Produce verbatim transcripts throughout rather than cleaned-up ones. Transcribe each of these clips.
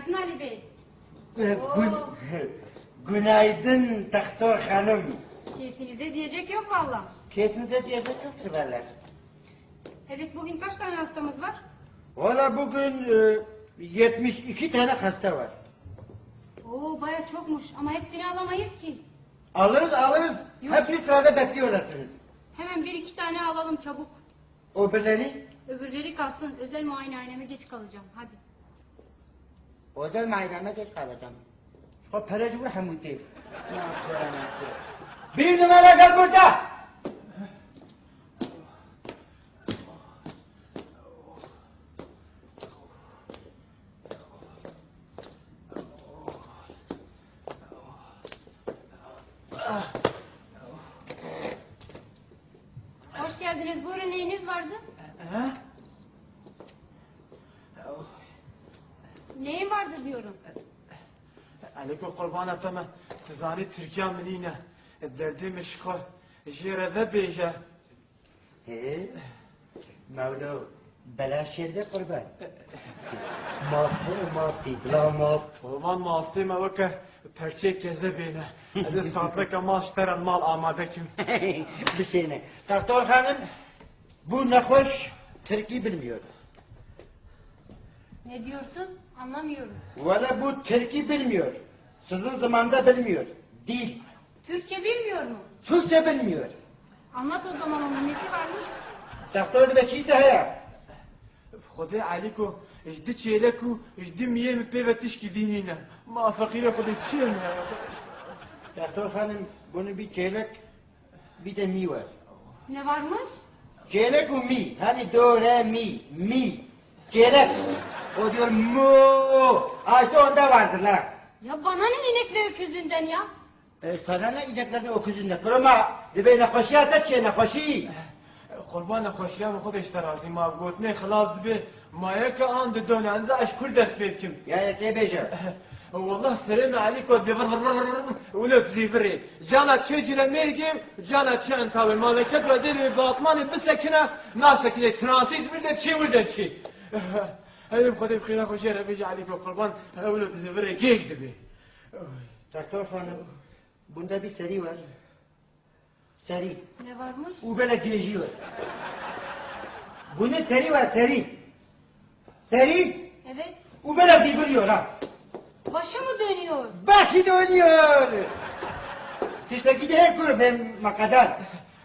Günaydın Ali Bey. Ee, gün-, Oo. Günaydın Doktor Hanım. Keyfinize diyecek yok valla. Keyfinize diyecek yoktur valla. Evet, bugün kaç tane hastamız var? Valla bugün, e, yetmiş iki tane hasta var. Oo, baya çokmuş ama hepsini alamayız ki. Alırız, alırız. Yok. Hepsi sırada bekliyorlar sizi. Hemen bir iki tane alalım çabuk. O birileri? Öbürleri kalsın. Özel muayenehaneme geç kalacağım. Hadi. Özel muayeneme geç kalacağım. Şu pereci vur hemû tê. Ne yapıyor, ne yapıyor? Bir numara gel burada. Hoş geldiniz. Buyurun, neyiniz vardı? Ha? Neyin vardı diyorum. Alîko, qurbana te me, tu zanî Tirkiya min nîne. Derdê min ji xwe jê re vebêje. Hê? Mewlo, bela şêr be qurban. Mast, mastî, bila mast. Qurban, mastê me weke perçeyê kezebê ne. Ez ê satleke mal ji te re mal amade kim. Bişêne. Doktor hanım, bu nexweş Tirkî bilmiyor. Ne diyorsun? Anlamıyorum. Valla bu Tirkî bilmiyor. Sizin zamanda bilmiyor. Dil. Türkçe bilmiyor mu? Türkçe bilmiyor. Anlat o zaman ona, nesi varmış? Doktor dibe çi daha ya? Xwedê Elîko, ji di çêlek û ji di miyê min pê ve tişkî dî nîne. Ma feqîrê Xwedê çi ye min ya? Doktor hanım, bunu bir çeyrek, bir de mi var. Ne varmış? Çeyrek û mi. Hani do, re, mi, mi. Çeyrek. O diyor mu. Ha, işte onda vardır ha. Ya bana ne inek ve öküzünden ya? E, sana ne ineklerine, öküzünden? Kuruma, dibe nexweşiya te çi ye, nexweşî? Qurban, nexweşiya min Xwedê ji te razî ma. Gotinê xilas dibe, ma yeke an didone, enza ez ji kur dest pê bikim? Ya, ya, tê bêje. Wallah serê me Elîko dibê vir vir vir vir vir, wilo dizîvirê. Cana çê Cilemêrgê, cana çê Entawê. Ma leket wezê dibê bi atmanê bisekine, nasekine, transît vir de çê, wir de çê. Hey, bi Xwedê bi xêra xwe jê re bêje Elîko qurban, wilo dizîvirê, gêj dibê. Doktor hanım, bunda bir seri var. Seri. Ne varmış? Û bele gêjiyor. Bunun seri var, seri. Seri. Evet. Û bele zîviriyor ha. Başı mı dönüyor? Başı dönüyor. Tiştekî de hê kur, vê me qedar.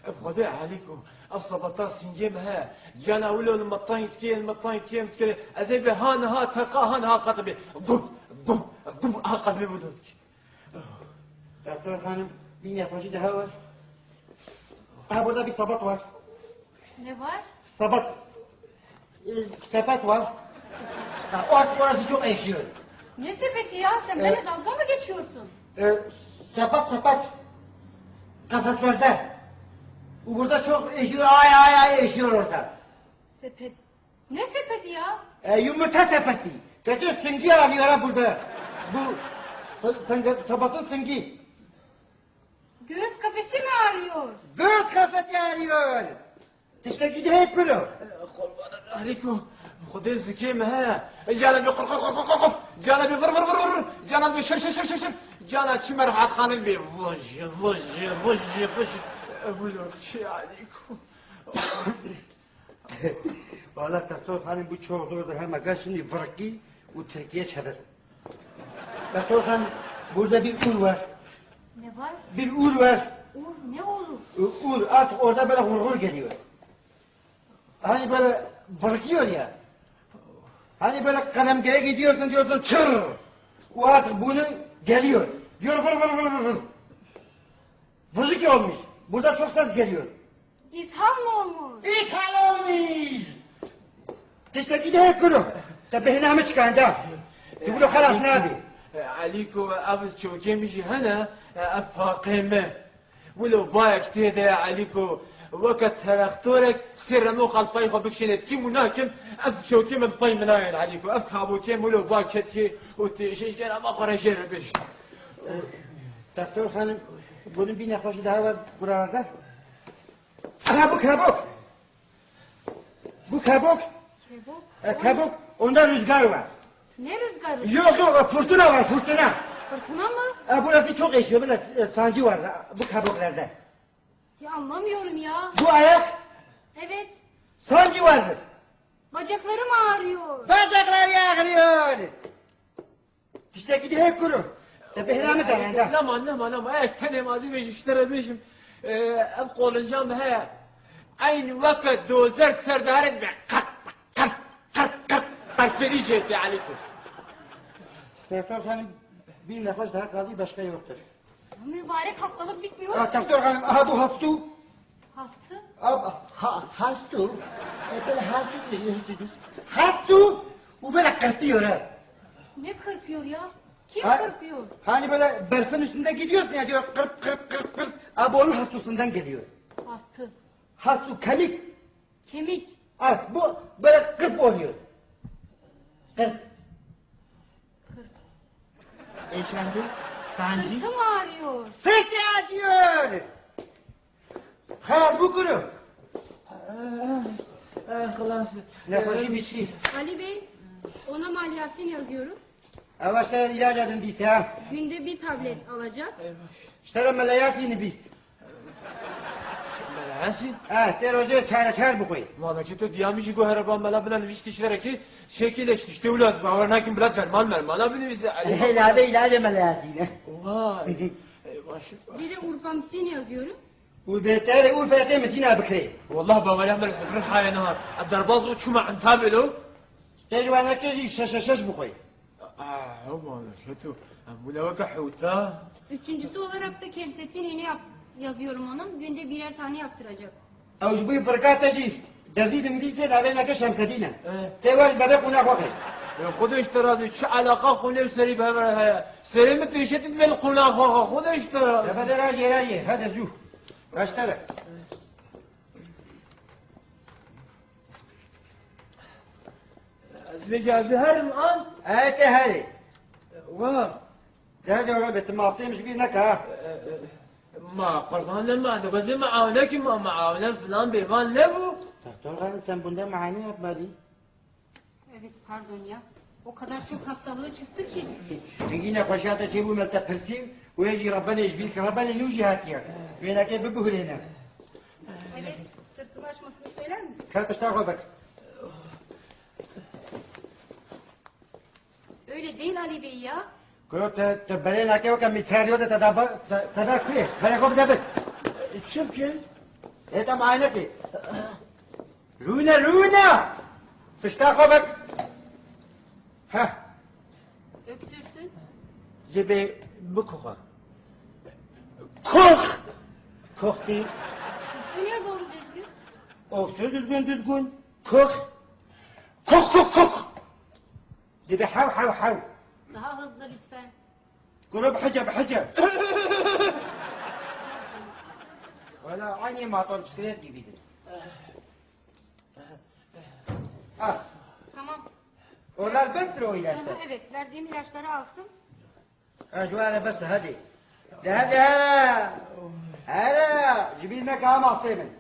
Bi Xwedê Elîko, ev sabata singê me he. Cana wilo li metayî dikê, li metayî dikê, dikê. Ez ê bê ha niha teqa, ha niha qat bê. Gum, gum, gum, ha qat bê wilo dikê. Doktor hanım, bir nexweşî daha var. Ha, burada bir sabat var. Ne var? Sabat. E, sepet var. Ha, o artık orası çok eşiyor. Ne sepeti ya? Sen benimle dalga mı geçiyorsun? E, sepet, sepet. Kafeslerde. Bu burada çok eşiyor. Ay, ay, ay, eşiyor orada. Sepet. Ne sepeti ya? E, yumurta sepeti. Gece süngü ağrıyor ha burada. Bu sü-, süngü, sabatın süngü. Göğüs kafesi mi ağrıyor? Göğüs kafesi ağrıyor. Tiştekî de hep kuro. Elîko, Xwedê zikê me he. Cana bê qur qur qur qur qur qur. Cana bê vir vir vir vir. Cana bê şir şir şir şir şir. Cana çi merhatxane bê. Voj, voj, voj, voj. Ev çi Elîko? Valla Doktor hanım, bu çok zordur. Hem gel şimdi Fırki û Tirkiye çevir. Doktor hanım, burada bir ur var. Ne var? Bir ur var. Ur, ne uru? U-, ur, artık orada böyle hurgur geliyor. Hani böyle vırkıyor ya. Hani böyle kalemgeye gidiyorsun, diyorsun çır. O artık bunu geliyor. Diyor vır vır vır vır vır. Vızık olmuş. Burada çok ses geliyor. İshal mı olmuş? İshal olmuş. Tiştekî de hep kuro. Te bêhna min çikanda. Tu bilo xelas nabî. Elîko, ev çokê min jî hene, ev paqê me. Wilo bayek tê de Elîko, weke terektorek sê remo qalpayê xwe bikişêne, kim û nakim, ev çokê min pay min nayên Elîko. Ev kabokê min wilo ba ketiye û tê şişkena ma xwe re jê re bêj. Doktor hanım, bunun bir nexweşi daha var buralarda. Aha, bu kabuk. Bu kabuk. Kabuk? E, kabuk. Onda rüzgar var. Ne rüzgarı? Yok, yok, fırtına var, fırtına. Fırtına mı? E, burası çok esiyor, böyle, e, sancı var, e, bu kabuklerde. Ya anlamıyorum ya. Bu ayak. Evet. Sancı vardır. Bacaklarım ağrıyor. Bacakları ağrıyor. Tiştekî dihê kuro. Te bihra min derenda. Nema, nema, nema. Ev tenê mazî vê ji ji te re bêjim. Ee, ev qolincan bi heye. Eyn weke dozer ser dare dibe. Qert, qert, qert, qert. Qertpêdî jê tê Elîko. Doktor hanım, bir nefes daha kaldı, başka yoktur. Mübarek hastalık bitmiyor. Ah, doktor hanım, aha bu hastû. Hastı? Ab, ha, hastû. E, böyle hastı diyor, hastı. Hastû. Bu böyle kırpıyor ha. Ne kırpıyor ya? Kim Ha- kırpıyor? Hani böyle berfin üstünde gidiyorsun ya, diyor kırp, kırp, kırp, kırp. Abi onun hastısından geliyor. Hastı. Hastû, kemik. Kemik. Ah, bu böyle kırp oluyor. Kırp. Kırp. Efendim? Sancı? Sırtım ağrıyor. Sırt acıyor. Ha, bu kuru. Ah, ah, ah, خلاص. Nexweşî bitti. Ali Bey, ona Malyasin yazıyorum. Ev işte ilaç adın dît ha. Günde bir tablet alacak. Eyvah. İşte Meleyasin nivîs. Meleyasin? Ha, tê rojê çare çar bixwî. Malekê te diya min jî got here ba mela bila nivîs tişterekê şekil eş tiştê wilo ez bawer nakim bila derman mermana binivîse. Hey, lade ilacê Meleyasin e. Vay. Ey, baş. Bir de Urfamsin yazıyorum. Û bêterê Urfê tê misîna bikirê. Wallah baweriya min rihayê niha. Ev derbas bû çûma Entabê lo. Tê ji wenekê jî şeş şeş bixwî. Ah, aman, şeto. Em bûne weke hewta. Üçüncüsü olarak da Kevsettin iğne yap-, yazıyorum ona. Günde birer tane yaptıracak. Ew ji bo firka te jî dezî dimdîsê navê neke Şemsedîn e. Eh. Tê wek bebê qûna xwe xê. Ya Xwedê ji te razî, çi eleqa xûnê û serî bi hev re heye? Serê min têşetî divê li qûna xwe xwe. Xwedê ji te razî. Defa de rajê rajê, hede zû. Raştere. Ez vê cazî herim an? E, te herê. Wa. De, de, de, tu masê min ji bîr neke, ha. E, e, ma, qurban lema, de, gazê ma awne ki ma, ma awne filan bêvan ne bu? Doktor Gazi, sen bunda muayene yapmadın. Evet, pardon ya. O kadar çok hastalığı çıktı ki. Hingî nexweşiya te çêbû me te pirsî, wê jî rebenê ji bîr kir, rebenê nû jî hatiye. Wênekê bibihurêne. Evet, sırtını açmasını söyler misin? Ka pişta xwe bik. Öyle değil Ali Bey ya. Kuro te, te berê nake weke mitralyo de te da ba-, te, te da kuyê. Berê xwe bide bin. Çi bikin? Ê te muayene kê. Rûne, rûne! Pişta xwe bik. Heh. Öksürsün. Libê bikuxa. Kox! Kox değil. Öksürsün ya doğru düzgün. Öksür düzgün düzgün. Kox. Kox, kox, kox! Libê haw, haw, haw! Daha hızlı lütfen. Kuro bihice, bihice. Wala aynı motor bisiklet gibiydi. Ah. Tamam. Onlar bestir o ilaçlar. Aha, evet, verdiğim ilaçları alsın. Ha, ji were bes, hadi. De hadi here. Here. Ji bîr neke ha mastê min.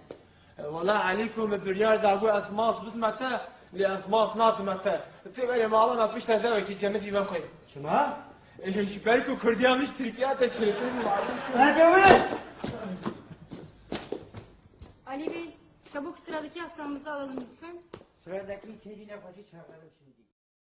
Wala Elîko min biryar dabû ez mas bidime te, lê ez mas nadime te. Tu berê malana piştre devekî cemidî vexwê. Çima? Ê, ji ber ku Kurdiya min ji Tirkiya te çêtir bû. Hadi were. Ali Bey, çabuk sıradaki hastamızı alalım lütfen. Sıradaki tecile başı çağıralım şimdi.